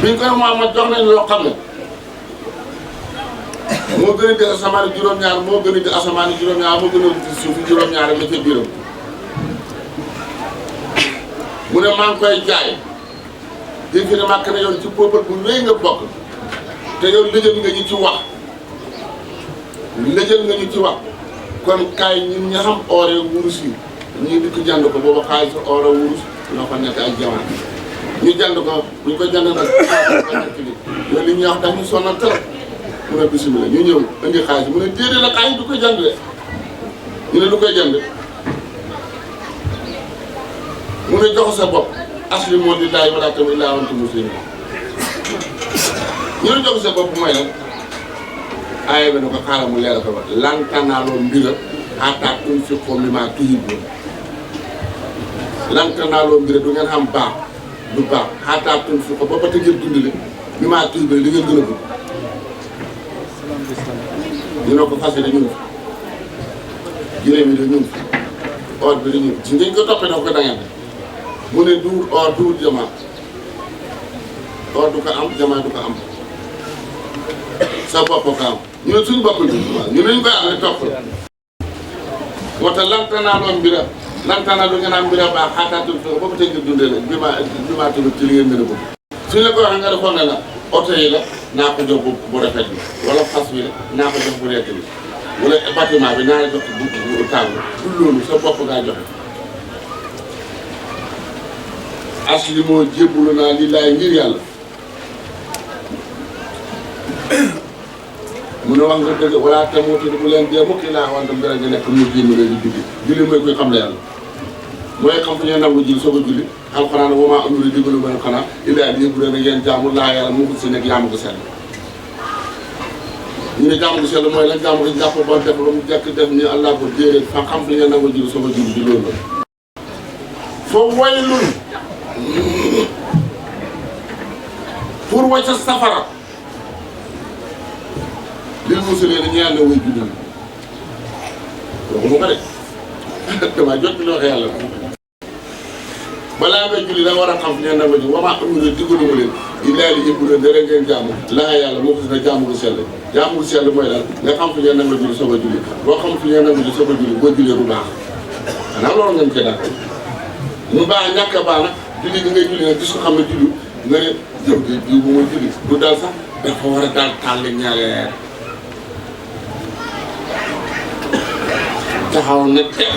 biñ koy Muhammad jox nañ loo xam ne moo gën a di asamaan juróom-ñaar moo gën a di asamaan juróom-ñaar moo gën a di suuf juróom-ñaar la ca biiram mu ne maa ngi koy jaay di fi ne màkk ne yow ci peuple bu rëy nga bokk te yow lëjël nga ñu ci wax lëjël nga ñu ci wax kon kaay ñun ña xam oore wurus yi ñii di ko jënd ko booba xaalis oore wurus ñoo ko nekk ak jamaan ñu jënd ko ñu ko jënd nag yow li ñuy wax dañu sonal trop mu ne bisimilah ñu ñëw indi xaalis mu ne déedéet la xaalis du ko jënd de ñu ne du koy jënd mu ne jox sa bopp asli moo di daay wala tamit laa wantu muslim ñu ne jox sa bopp mooy lan aaya bi ne ko xaaral mu leeral ko ba lan tanaaloo mbira hattaa tunfiquu mimmaa tuhibbuun lan tanaaloo mbira du ngeen xam baax du baax hattaa tunfiquu ba te ngeen dundale mimmaa tuhibbuun li ngeen gën a bëgg ñu ne ko fas yi dañu fi juróom yi dañu fi or bi dañu fi si ngeen ko toppee dafa ko dangante mu ne duur or duur jamaa or du ko am jamaa du ko am sa bopp ko am ñu ne suñu bopp bi ñu ne ñu koy amee topp moo tax lan tanaaloo mbira lan tanaaloo ngeen am mbira baax hattaa tunfiquu ba tey ngeen dundee la bi maa tamit ci li ngeen gën a bëgg suñu la ko waxee nga defoon ne la oto yi la naa ko jox bu rafet bi wala fas bi la naa ko jox bu rekk bi wala bâtiment bi naa la jox bu tàng du loolu sa bopp ngaa joxe asli moo jébbalu naa lillaahi ngir yàlla mu ne wax nga dëgg wala tamuutunna bu leen dee mukk illaa wa antum mbir nga nekk mu jéem a di julli mooy koy xam la yàlla mooy xam fu ñuy nangu julli soo ko julli alxuraan wa maa umiru digalu ba xanaa illaa liya'budu ngeen jaamu laa yàlla mu si nekk jaamu ko sell ñu ne jaamu ko sell mooy lan jaamu ko jàpp ba def lu mu jekk def ni allah ko déedéet fa xam fu ñuy nangu julli soo ko julli di loolu la foo waylun pour wacca safara lil muslimin ñaan na way julli waxuma ko de dama jot li wax yàlla balaa ngay julli da war a xam fi ngeen na ma ji wamaa umiru digalu ma leen illaa liya'budu dara ngeen jaamu laa yàlla moo ko si ne jaamu gu sell mooy daal nga xam fi ngeen na ma julli soog a julli boo xam fi ngeen na ma julli soog a julli boo jullee du baax xanaa loolu ngeen ci daal mu baax ñàkk a baax nag julli gi ngay julli nag gis ko xam ne julli nga ne jëw di bii bu ma julli du dal sax dafa war a daal tàll ñaareel taxaw na teg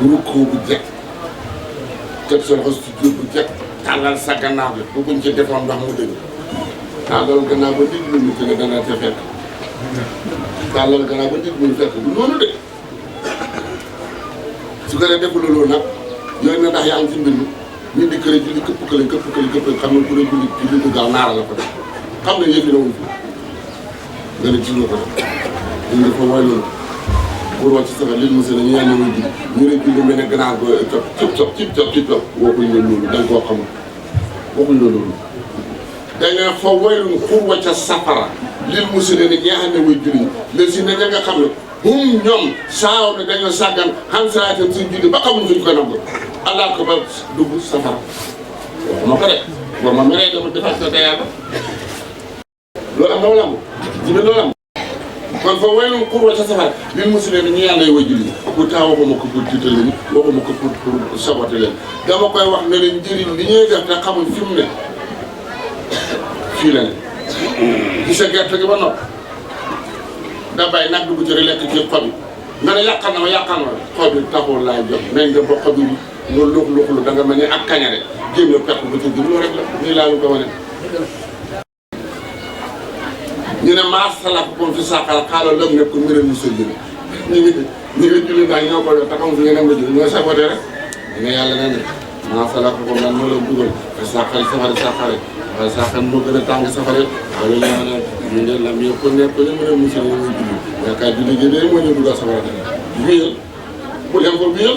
rukkoo bu jekk teg sa loxo si jóot bu jekk tàllal sa gannaaw bi bu buñ ci defoon ndax mu dëgg tàllal gannaaw ba nit lu te ne dana te fekk tàllal gannaaw ba nit muy fekk du noonu de su ko def loolu nag yooyu na ndax yaa ngi ci mbir mi ñu di kër julli këpp kële xam ne ku ne julli du gaaw naara la ko def xam ne yëf yi na wuñ fi nga ne gis nga ko def ñu dafa mooy loolu pour wax ci sax li mu ñu ñaan ñëw ji ñu ne julli mel ne gannaaw ba cip cop waxuñ la loolu da nga koo xamul waxuñ la loolu da nga fa waylun pour wacca safara lil muslimin ñi nga xam ne way julli les si ne ña nga xam ne hum ñoom saaw ne dañoo sàggan xam saatam suñ julli ba xamuñ fuñ ko nangu allah ko ba dugg safara waxuma ko de boo ma meree dama defal ko yàlla loolu am na wala am jibe loolu am kon fa waylun pour wacca safara lil muslimin ñi yàlla way julli pourtant waxuma ko pour tiital leen waxuma ko pour saboter leen dama koy wax ne leen njëriñ li ñuy def te xamuñ fi mu ne fii la ne gis gerte gi ba nopp da bàyyi nag dugg ci rek lekk ci xob yi nga ne yàqal na ma xob yi taxul laay jox nañ nga ba xob yi nga luxlu da nga mel ni ak kañare jéem a perte ba ci jur loolu rek la nii laa ñu ko wane ñu ne maa salakakum fi saqar qaalu lam naku minal musalliin ñu ngi julli ndax ñoo ko taxaw fi ngeen am nga julli ñoo saboté rek ñu ne yàlla nee na maa salakakum lan moo la dugal fi saqar waaye saqar moo gën a tàng safara wala ñoo ne ñu ne lam yëpp nekk ñu minal musalliin ñu julli yaakaar julli gi dee moo ñu dugal safara wiyal bu leen ko wiyal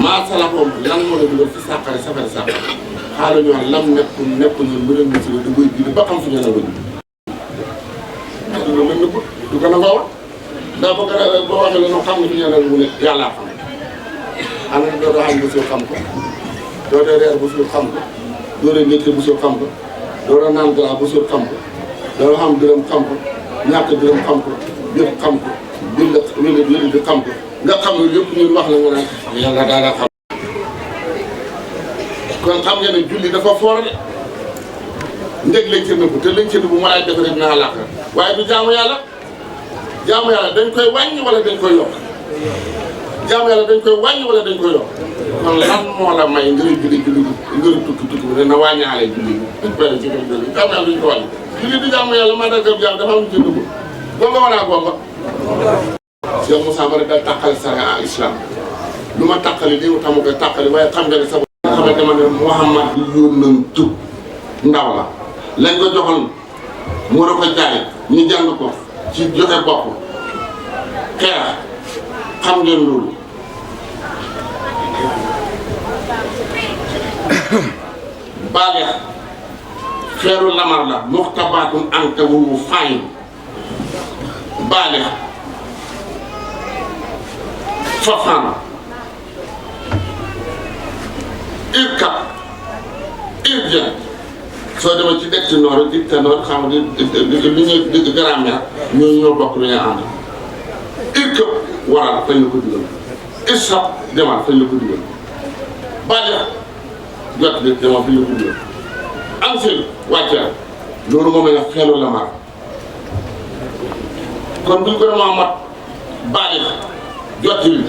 maa salakakum lan moo la dugal fi saqar xaaral ñu wax lam nekk ñun mënal na si da koy julli ba xam fi ñu ne la ñu. loolu du ko nangoo ndax boo waxee la ñu xam nga fi ñu ne mu ne yàllaa xam xam ne doo xañ bu suur xam ko doo dee reer bu suur xam ko doo dee ndékki bu suur xam ko doo dee naan galaas bu suur xam ko doo xam dërëm xam ko ñàkk dërëm xam ko yëpp xam ko wéli di xam ko nga xam ne yëpp ñun wax la nga naan yàlla daal xam kon xam nga ne julli dafa foor de ndég lañ ca nëbbu te lañ ca nëbbu malaay def rek naa làq waaye du jaamu yàlla dañ koy wàññi wala dañ koy yokk jaamu yàlla dañ koy wàññi wala dañ koy yokk kon lan moo la may ngir julli ngir tukki bi dana wàññaale julli bi dañ ci koy julli jaamu yàlla duñ ko wàññi julli di jaamu yàlla maa dagal jaamu dafa am ci nëbbu gomba wanaa gomba Cheikh Moussa Mara dal tàqali sariya ak islam lu ma tàqali lii tax ma koy tàqali waaye xam nga ne sa nga xamante ma ne Muhammad di yónnantu ndaw la lañ ko joxoon mu ko jaay ñu jàng ko ci joxe bopp xeex xam ngeen loolu baaleex xeeru lamar la muxtabaatun anta wuwu fayin baaleex fafaan irkab irjan soo demee ci dëkk noor dicté noor xam nga li ñuy dégg grammaire ñoo bokk lu ñuy ànd irkab waral fañ la ko digal isab demal fañ la ko digal baaleex jot li demal fañ la ko digal ansil wàcceel loolu moom la xeelu la mar kon buñ ko demaa mat baaleex jot li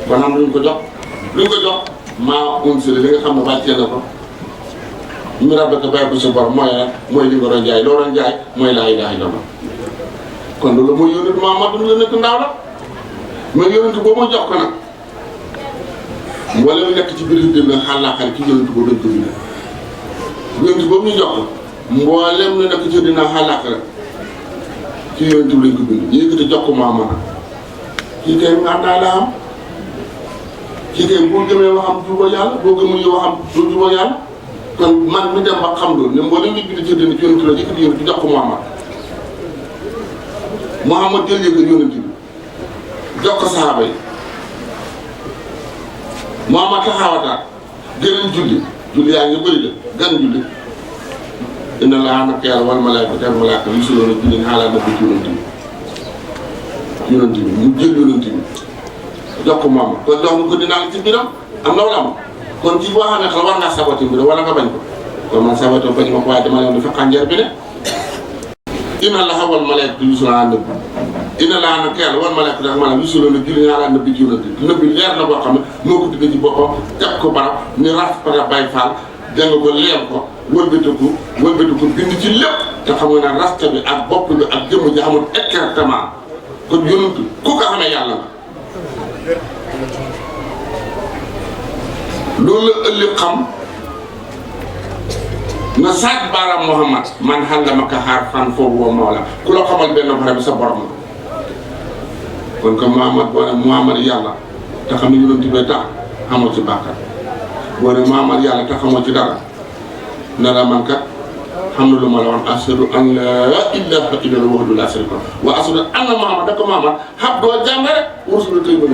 kon am luñ ko jox maa unsi li nga xam ne wàccee na ko mi rabaka bàyyi ko si bor mooy li nga doon jaay loo doon jaay mooy laa ilaaha illallaah kon loolu mooy yónent Muhammad la nekk ndaw la mais yónent boobu jox ko nag wala mu nekk ci biir dina xàllaaxal ci yónent boobu dañ ko bind yónent boobu ñu jox ko mboolem la nekk ci dina xàllaaxal ci yónent bi lañ ko bind yëkkati jox ko Muhammad kii kay nga daa la am kii kay boo gëmee waxam jubóo yàlla boo gëmul waxam du jubóo yàlla kon man mi dem ba xam loolu ne mboolem ñu bind ci dina ci yónent la yëkkati yónent jox ko Muhammad jël yëkkati yónent bi jox ko saxaaba yi Muhammad taxawataat gëneen julli yaa ngi bëri de gan julli inna laaha naka yàlla wal malaaka yusalluuna julli ala nabi ci yónent bi mu jël yónent bi jox ko Muhammad kon jox nga ko dinaa ci biiram am na wala am kon ci boo xam ne xel war ngaa sabati mbir wala nga bañ ko kon man sabatoo bañ ma ko waaye dama leen di fekk njeer bi ne inna laaha wal malaaka yusalluuna ala nabi inna laaha naka yàlla wal malaaka ak maanaam yusalluuna julli ala nabi ci yónent bi nabi leer na boo xam ne moo ko digg ci boppam teg ko barab ni raf para bay faal danga ko leer ko wëlbatiku bind ci lépp te xam nga ne rasta bi ak bopp bi ak jëmm ji amul écartement kon yónent ku ko xamee yàlla la loolu la ëllëg xam na saaj baaraam Muhammad man xàllamaka xaar fan foofu woo Mawla ku la xamal benn pare bi sa borom la kon que Muhammad boo ne Muhammad yàlla te xam ne yónent bi tax xamoo ci bàkkaar boo ne Muhammad yàlla te xamoo ci dara ne la man kat xam na lu ma la wax ashhadu an laa ilaaha illallaah wahdahu laa shariika lahu wa ashhadu anna Muhammad da ko Muhammad xam doo jàng rek warsul tey ba